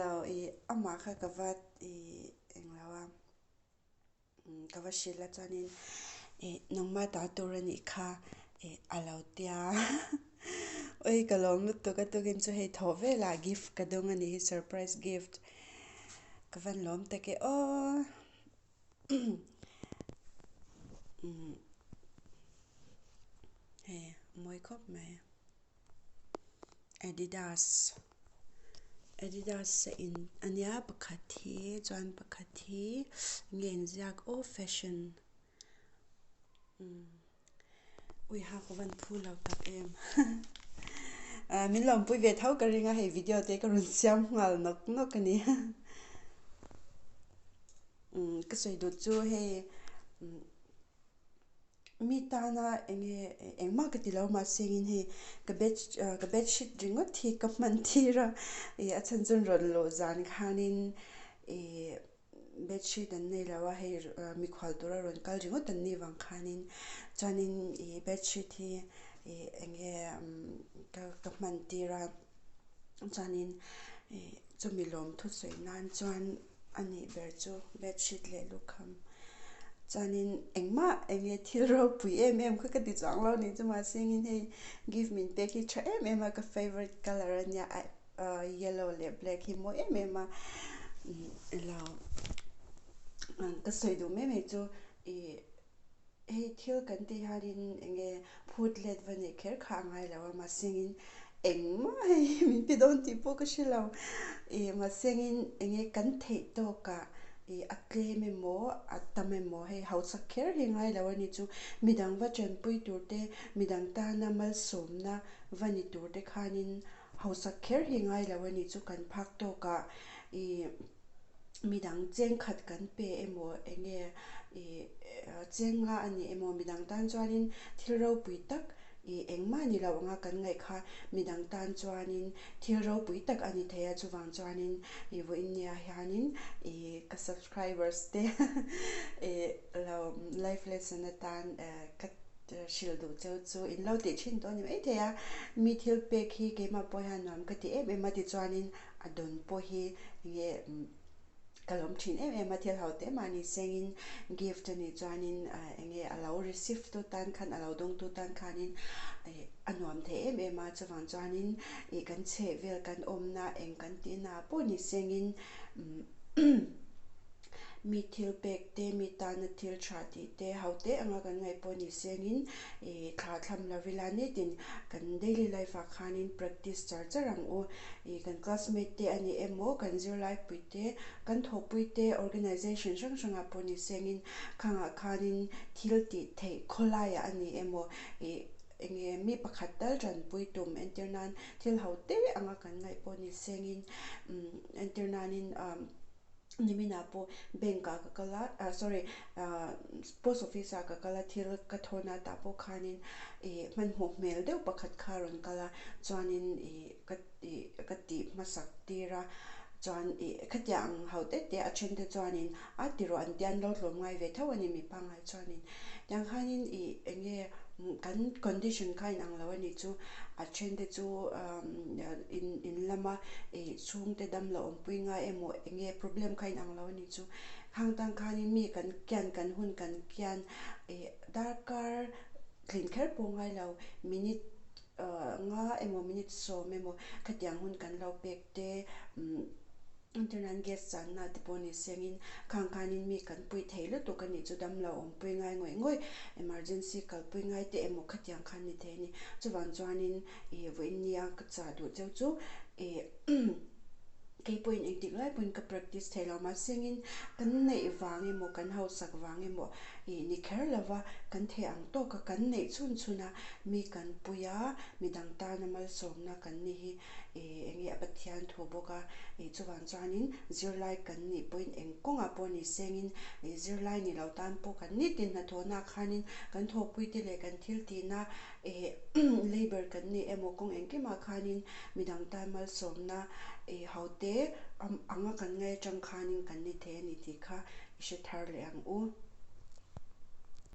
Lo ih amah kha ka va ih englo a ka va hrilh a chuanin ih nangma ta tur a nih kha ih a lo tia ui ka lawm lutuk a tukin chu hei thawh velah gift ka dawng a nih hi surprise gift ka van lawm tak e aw hei a mawi khawp mai. Adidas Adidas a in ania pakhat hi chuan pakhat hi nge inziak aw fashion umm ui ha ka van phu lo tak em ah min lawmpui ve tho ka ring a hei video te ka rawn siam nghal nawk nawk a ni umm ka sawi duh chu hei umm. Mi tana enge engmah ka ti lo mahse engin hei ka bed ka bedsheet ringawt hi ka hman tir a ih a chhan chuan rawn luh zan khanin ih bedsheet an nei lo a hei mikhual tura rawn kal ringawt an nih vang khanin chuanin ih bedsheet hi ih enge ka ka hman tir a chuanin ih chumi lawm thusawi nan chuan. A nih ber chu bedsheet leh lukham chuanin engmah eng nge thil ropui em em kha ka ti chuang lo ni chu mahse engin hei gift min pek hi tha em em a ka favourite colour a nia ah yellow leh black hi mawi em em a elo ka sawi duh mai mai chu ih Hei thil kan tih hianin eng nge phut let va neih kher kha a ngai lo a, mahsengin engmah hei min pe dawn tih pawh ka hre lo. Ih mahsengin eng nge kan theih tawkah ih a tlem emaw a tam emaw hei hausak kher hi ngai lo a ni chu. Midang va tanpui tur te, midang tana malsawmna va ni tur te khanin hausak kher hi ngai lo a ni chu kan phak tawkah ih. Midang chengkhat kan pe emaw eng nge ih cheng nga a ni emaw midang tan chuanin thil ropui tak ih engmah ni lo anga kan ngaih kha midang tan chuanin thil ropui tak a ni thei a chuvang chuanin ih vawiin nia hianin ih ka subscribers te ih lo life lesson atan ka hrilh duh cheu chu in lo tih thin tawh a ni maithei a mi thil pek hi keimah pawh hian nuam ka ti em em a tichuanin A dawn pawh hi enge ka lawm thin em em a, thil ho te mahni sengin gift a nih chuanin enge a lo receive tu tan khan a lo dawng tu tan khanin a nuam thei em em a, chuvang chuanin ih kan chheh vel kan awmna eng kan tihna pawh ni sengin Mi thil pek te, mi tana thil tha tih te, ho te anga kan ngaih pawh ni sengin ih thla thlam lo ila nitin kan daily life ah khanin practice char char ang u. Ih kan classmate te a ni emaw, kan zirlaipui te, kan thawhpui te, organization hrang hrangah pawh ni sengin khangah khanin thil tih theih khawlaiah a ni emaw ih enge mi pakhat tal tanpui tum entir nan thil ho te anga kan ngaih pawh ni sengin umm entir nanin umm. Niminah pawh bank ah ka kal a ah sorry ah post office ah ka kal a thil ka thawn a tah pawh khanin ih hmanhmawh hmel deuh pakhat kha a rawn kal a chuanin ih ka ih ka tih hmasak tir a chuan ih khatiang ang ho te te a then te chuanin a ti rawh an tia an lo tlawm ngai ve tho a ni mi pangngai chuanin tiang khanin ih eng nge kan condition kha inang lo a nih chu a then te chu in in lama ih chhungte damlo awmpui ngai emaw eng nge problem kha inang lo a nih chu khang tang khanin mi kan kian kan hun kan kian ih darkar tlin kher pawh ngai lo minute nga emaw minute sawm emaw khatiang hun kan lo pek te umm. Internet gas channa te pawh ni sengin khang khanin mi kan pui thei lutuk a nih chu damlo awmpui ngai ngawih ngawih emergency kalpui ngai te emaw khatiang khan ni thei a ni. Chuvang chuanin ih vawiin nia ka chah duh cheu chu ih kei pawhin engtik lai pawhin ka practice thei lo mahsengin kan neih vang emaw kan hausak vang emaw ih ni kher lova kan theih ang tawka kan neih chhun chhun a mi kan pui a midang tana malsawmna kan ni hi Ih eng nge a Pathian thu bawk a, ih chuvang chuanin zirlai kan nih pawhin eng kawngah pawh ni sengin ih zirlai ni lo tan pawh kan nitin hnathawhna khanin kan thawhpuite leh kan thil tihna ih labour kan nih emaw kawng engkimah khanin midang tan malsawmna ih hote anga kan ngai atang khanin kan ni thei a ni tih kha i hre thar leh ang u.